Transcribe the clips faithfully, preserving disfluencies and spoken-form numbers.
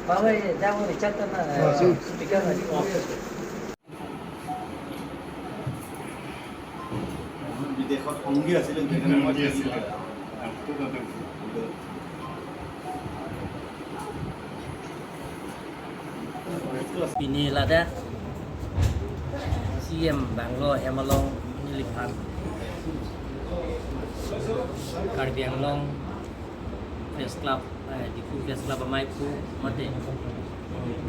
বাবা, এই যাবো নি, চারটা না, স্পিকার না, কি অফিস? বিদেশত সংগী আছিলে, তেখেতে মই দিছিলোঁ। Pini ladak C M banglo hem along neliphan Karbi Anglong Press Club, eh, Diphu Press Club amei aphu mate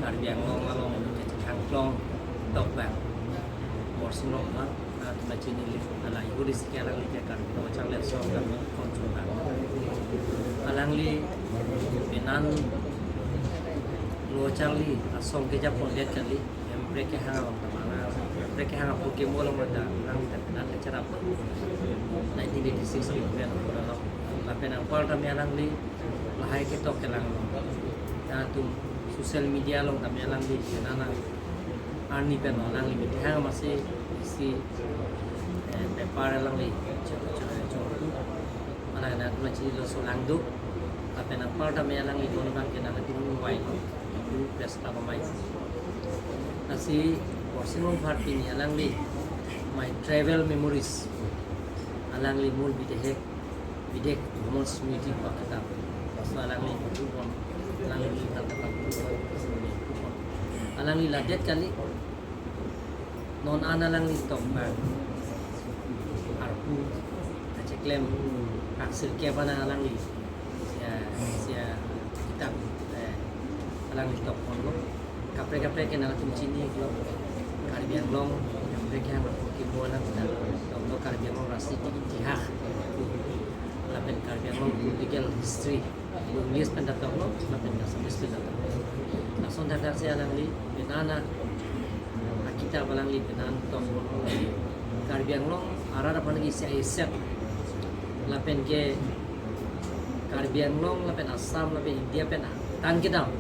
Karbi Anglong along kachethangklong tokbang Borsing Rongphar, ah, atum chini li, ala ihuri si ke alangli ke Karbi Lo Charli Asong kami konchung kami. Alangli penan Lo Charli Asong kejapon det kali, em prek kehang along tamang, prek kehang aphu kemo along mata, alangli ta penan kacharap. Nineteen eighty-six ke pen pura lo. Lapen anpar tame alangli lahai ketok kelang lo. Ta atum social media along tame alangli nana arni pen alangli methang masi si, eh, bepar alangli cho, cho, cho. Mana na atum chini lo solangdo. Lapen anpar tame alangli bon bang ke nang atum wai lo. Diphu Press Club amei. Lasi Borsing Rongphar pini alangli My Travel Memories. Alangli mul bidehek bidek Bhomon Smriti pa kitab. Laso alangli buku pon, alangli hal kata buku pon. Alangli ladet kali. Non an alangli tokbang arpu kacheklem raksir ke bana alangli. Ya, ya, kitab, eh, alangli tokpon lo. Kaprek kaprek ke nangtum chini lo. Karbi Anglong, kaprek ke hang aphu kemo alang kita. Toklo Karbi Anglong rasi itihas. Lapen Karbi Anglong political history. English pen ta toklo, lapen Assamese pen ta toklo. Lason thakthak si alangli, penana, akita alangli penan toklo. Karbi Anglong arat aphan ke isi aset. Lapen ke Karbi Anglong, lapen Assam, lapen India pen tang kedam.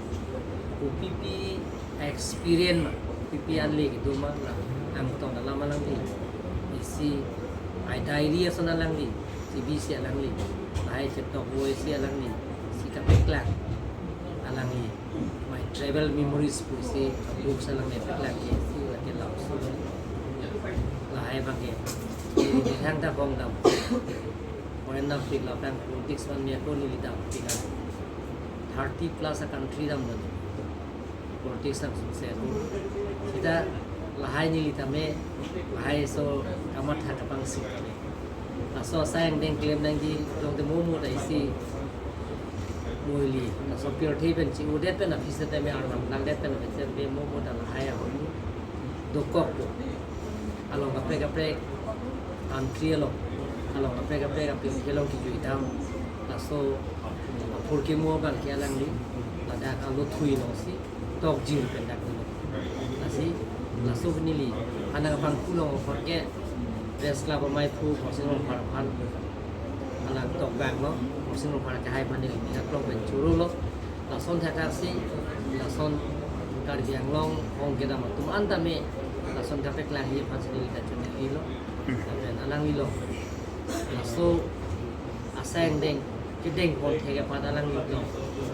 Kopipi experience ma, kopipi anle kedo ma, la angtong alam alangli. Isi, ai diary ason alangli, C B C alangli, lahai chetok voi si alangli, si kapeklang alangli, My Travel Memories pusi books alangli peklang ke, si lake love story. Lahai abang ke, ini hang ta kong dam. Foreign dam pik lapang politics man mi ako neli dam pik an. Thirty plus a country dam dam. Politics nang sukses. Kita lahai neli tame, lahai so kamatha kapangsi tame. Laso asai angdeng klem nangji, long te momo ta isi moili. Laso pirthe pen chi udet pen office tame arnam langdet pen office tame momo ta lahai ahormu dokok po. Along kaprek kaprek country along, along kaprek kaprek apirthe along kejui dam. Laso aphurkimo abang ke alangli ladak alothui alongsi tokjir pen dak nilo. Lasi, laso neli anak abang pulang over ke Press Club amei aphu Borsing Rongphar aphan alang tokbang lo, Borsing Rongphar kehai aphan neli ning aklong pen choro lo. Lason thakthak si, lason Karbi Anglong hong kedam atum an tame, lason kapeklang ji aphan si neli ta choningri lo. Lapen alangli lo. Laso asai angdeng kedeng pon thek aphan alangli lo.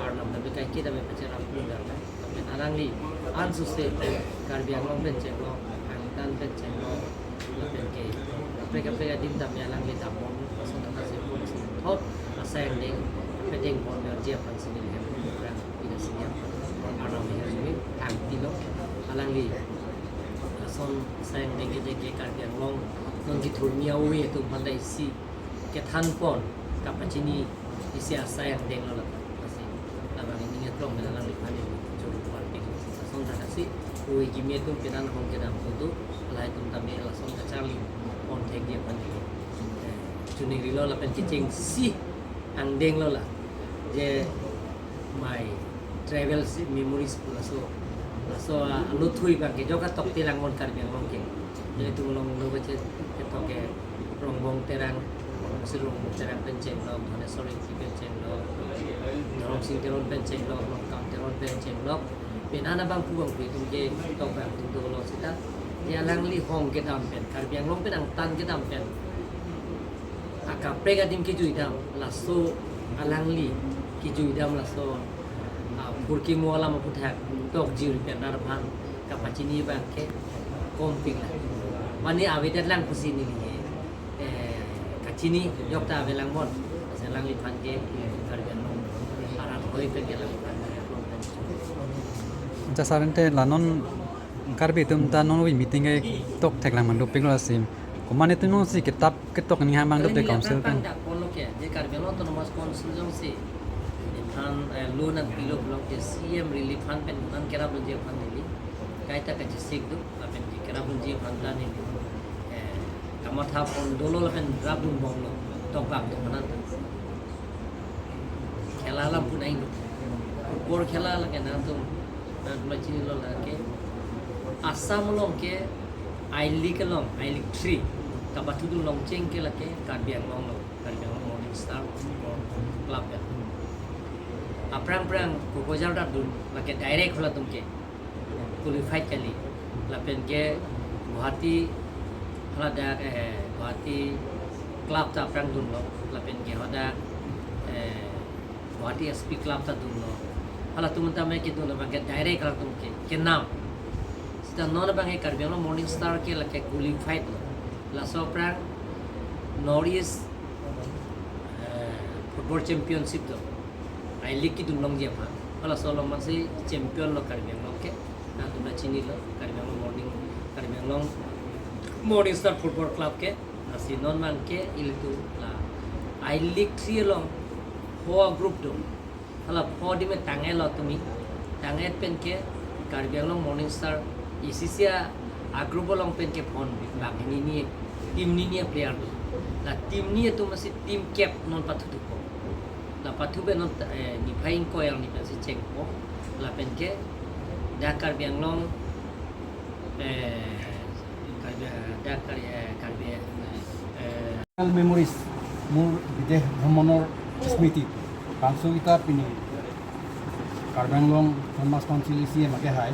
Arnam tame kaiketa me pacherap lo. Lapen alangli ansose Karbi Anglong pen chenglok, Angtan pen chenglok, lapen ke kaprek kaprek adim tame alangli dambom, lason thakthak si pon si thot asai angdeng pedeng pon verji aphan si neli hem kurang pida si neli aphan arnam ni hajumi angti lo. Alangli lason asai angdeng ke, ke Karbi Anglong non kethurmi awi atum aphan ta isi kethan pon kapachini isi asai angdeng lo lapen. Lasi labang ini ngetrong mena lang liphan ini choro kuar pik. Lason thakthak si oi kimi atum penan hong kedam kutu, lahai atum tame lason kacharli pon thek ji aphan, eh, choningri lo lapen kechengsi angdeng lo la. Je My Travel Memories pu laso, laso, ah, alothui abang ke joka tokte lang mon Karbi Anglong ke. Nelitum along lo bache ketok ke Rongbong Terang, si Rongbong Terang pen chenglok, Dhaneswar Ingti pen chenglok, Dhorom Sing Teron pen chenglok, Longkam Teron pen chenglok. Penan abang pu abang pu itum ke tokbang atum dolo seta. Je alangli hong kedam pen, Karbi Anglong pen angtan kedam pen akaprek adim kejui dam, laso alangli kejui dam laso, Purki mo alam aphuthak tokji uri pen rat aphan kapachini abang ke kompik la. Mane avedet lang pusi neli, eh, kachini yok ta avelang bon. Asa alangliphan ke Karbi Anglong arat hoi pen ke alangliphan ke. Jasa ante la non Karbi atum ta non wi meeting ke tok thek lang mandupik lo asim. Komat atum non si kitap ketok ni hang abang dopik council pang kan. Dak pon lo ke, je Karbi Anglong Autonomous Council jongsi iphan, eh, loan nangpilo pulote C M Relief Fund pen nangkerapdunji aphan neli kaita kachesik do, lapen kerapdunji aphan ta neli, eh, kamatha pon dolo lapen rapdun bomlo, tokbak do mana. Khela alam pu nai. Football khela lake nangtum, nangtum chinilo lake. Assam along ke I-League along, I-League three kapathudun longcheng ke lake Karbi Anglong along, Karbi Anglong Morning Star Football Club ya. Aphrang phrang proposal ta dun, lake direct halatum ke qualified kali. Lapen ke Guwahati, haladak, eh, Guwahati club ta aphrang dunlo. Lapen ke hadak, eh, Guwahati S P club ta dunlo. Halatum ta me kedun abang ke direct halatum ke, kenam. Seta non abang ke Karbi Anglong Morning Star ke lake qualified lo. Laso aphrang North East, eh, Football Championship do. I-League kedun longji aphan. Halaso along mansi champion lo Karbi Anglong ke. Nangtum ta chinilo, Karbi Anglong Morning, Karbi Anglong Morning Star Football Club ke. Lasi non abang ke ilitum la I-League three along pho group do. Hala pho adim tang-etlo tumi. Tang-et pen ke Karbi Anglong Morning Star isi isi a-group along pen ke pho bang hini ni, team hini ni a-player do. La team hini atum si team cap non pathupo. La pathu pen non, eh, niphai ingkoi arni pensi chengpo. Lapen ke dak Karbi Anglong, eh, Karbi, dak Kar-, eh, Karbi, eh, Memories, মোৰ বিদেশ ভ্ৰমণৰ স্মৃতি, bangso kitap pini Karbi Anglong Autonomous Council C M akehai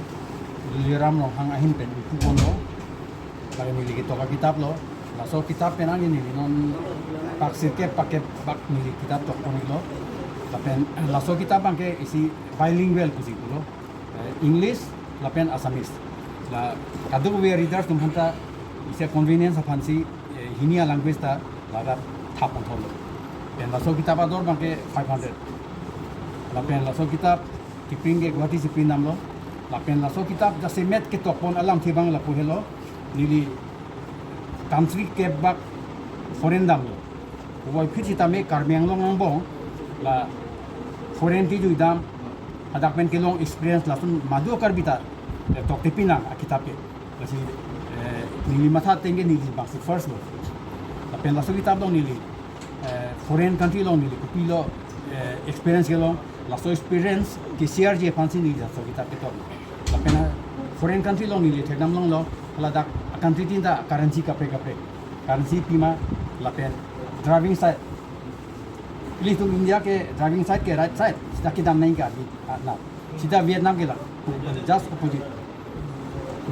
Tuliram Ronghang ahin pen ipu ponlo. Kali neli ketok akitap lo. Laso kitap pen ani neli non pak sirkep pakep bak neli kitap tok pon-iklo. Lapen laso kitap abang ke isi bilingual pusi pulo. Eh, English lapen Assamese. La kadokave readers atum aphanta isi convenience aphansi, eh, hini a-language ta ladak thap pon thotlo. Pen laso kitap ador abang ke five hundred. Lapen laso kitap kepring ke Guwahati si pring damlo. Lapen laso kitap jasemet ketok pon alamthe abang lapu helo, neli country kep bak foreign damlo. Puvoiphit sitame Karbi Anglong angbong la foreign kejui dam, hadak pen kelong experience lason madu Karbi ta, eh, tokte pinang akitap ke. Lasi, eh, neli matha ateng ke neli bangsi first lo. Lapen laso kitap along neli, eh, foreign country along neli kopilo, eh, experience kelong, laso experience ke-share-ji aphansi neli laso kitap ketok. Lapen, eh, foreign country along neli thekdam longlo, haladak country tin ta currency kaprek kaprek. Currency pima lapen driving side. Ilitum India ke driving side ke right side, sita kedam nangji ke abi, ah, na. Sita Vietnam ke la, just opposite.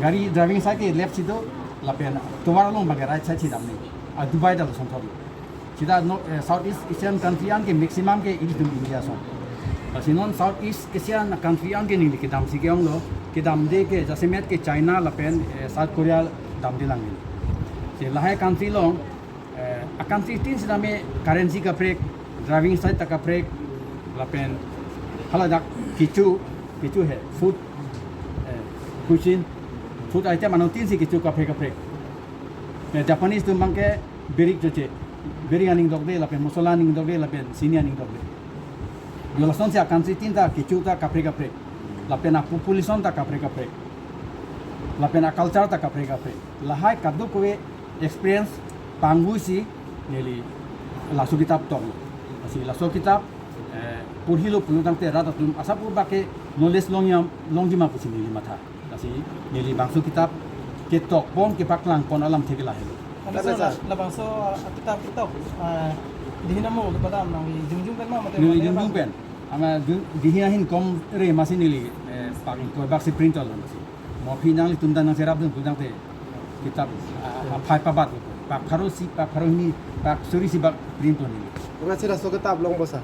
Gari driving side ke left si do, lapen tovar along abang ke right side si dam nangji. Ah, Dubai ta lason thot. Sita no, eh, Southeast Asian country an ke maximum ke ilitum India ason. Lasi non Southeast Asian country an ke neli kedamsi ke-onglo, kedamde ke jasemet ke China lapen, eh, South Korea damde lang neli. Si lahai country along, eh, a-country tin sitame currency kaprek, driving side ta kaprek, lapen haladak kecho, kecho he, food, eh, cuisine, food item anong tin si kecho kaprek kaprek. Eh, Japanese atum abang ke birik choche, birik aning dokde, lapen mosola aning dokde, lapen sini aning dokde. Jo lasonsi a-country tin ta kecho ta kaprek kaprek, lapen a-population ta kaprek kaprek, lapen a-culture ta kaprek kaprek. Lahai kadokave experience pangvuisi neli laso kitap toklo. Lasi laso kitap, eh, porhilo pulo tangte rat atum asapbo bak ke knowledge longjima, longjima pusi neli matha. Lasi neli bangso kitap ketok pon kepaklang pon alamthe ke lahelo. Kami Kata sa sa. Labangso, ah, kitap ketok, ah, dihin amo kepadam nangli jongjung pen ma mate Neli mana jongjung bang? Pen. Ama jun-, dihin ahin komre masi neli, eh, pak ingkoi bak si print lo masi. Mo aphi nanglitum ta nangcherapdun pu tangte kitap, ah, aphai pabat, pak pharo isi, pak pharo hini, pak suri isi bak print lo neli. Pengajar laso kitap longpo sa.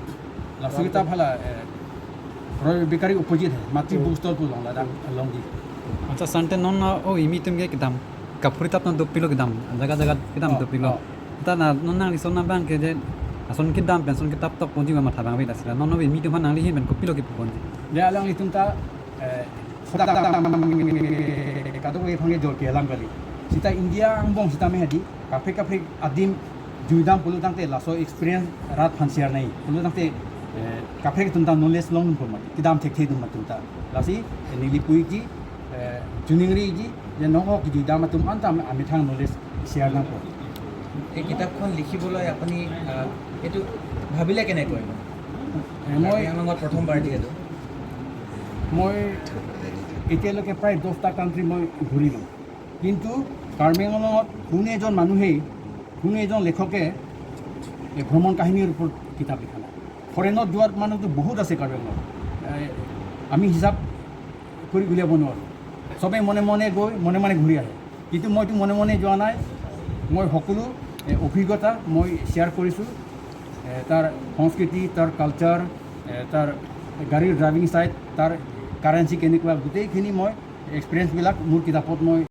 Laso kitap hala, eh, Roy Bakery opposite hai, Matri Hmm. Bookstore pu along, ladak along di. Accha, sante non na o imi atum ke kedam kaprek tap na dopilo kedam, jaga jaga kedam Oh, dopilo. Oh. Ta na non nangli ason abang ke je ason kedam pen ason ketap tok ponji ba matha abang ave, lasi la non o imi atum aphan nangli ahin pen kopilo kipu ponji? Ya, alanglitum ta, eh, kadokave aphan ke jor ke alam kali. Sita India angbong sitame hadi, kaprek kaprek adim juidam pulo tangte laso experience rat aphan share nangji. Pulo tangte, eh, kaprek atum ta knowledge longpo mati. Kedam thekthe atum atum ta. Lasi, eh, neli pu-ikji, eh, choningri-ikji, je nonghok kejuidam atum anta amethang knowledge share nangpo. এই কিতাপখন লিখিবলৈ আপুনি, আহ, এইটো ভাবিলে কেনেকৈ? Eh, মই কাৰ্বি আংলঙত প্ৰথমবাৰ যিহেতু। মই এতিয়ালৈকে প্ৰায় দহটা কাণ্ট্ৰি মই ঘূৰিলোঁ, কিন্তু কাৰ্বি আংলঙত কোনো এজন মানুহেই, কোনো এজন লেখকে এই ভ্ৰমণ কাহিনীৰ ওপৰত কিতাপ লিখা নাই। ফৰেইনত যোৱাৰ মানুহতো বহুত আছে কাৰ্বি আংলঙত, এই আমি হিচাপ কৰি উলিয়াব নোৱাৰোঁ। চবেই মনে মনে গৈ মনে মনে ঘূৰি আহে, কিন্তু মইতো মনে মনে যোৱা নাই। মই সকলো এই অভিজ্ঞতা মই শ্বেয়াৰ কৰিছোঁ। এ, তাৰ সংস্কৃতি, তাৰ কালচাৰ, এ, তাৰ গাড়ীৰ ড্ৰাইভিং ষ্টাইল, তাৰ কাৰেঞ্চি কেনেকুৱা, গোটেইখিনি মই এক্সপিৰিয়েঞ্চবিলাক মোৰ কিতাপত মই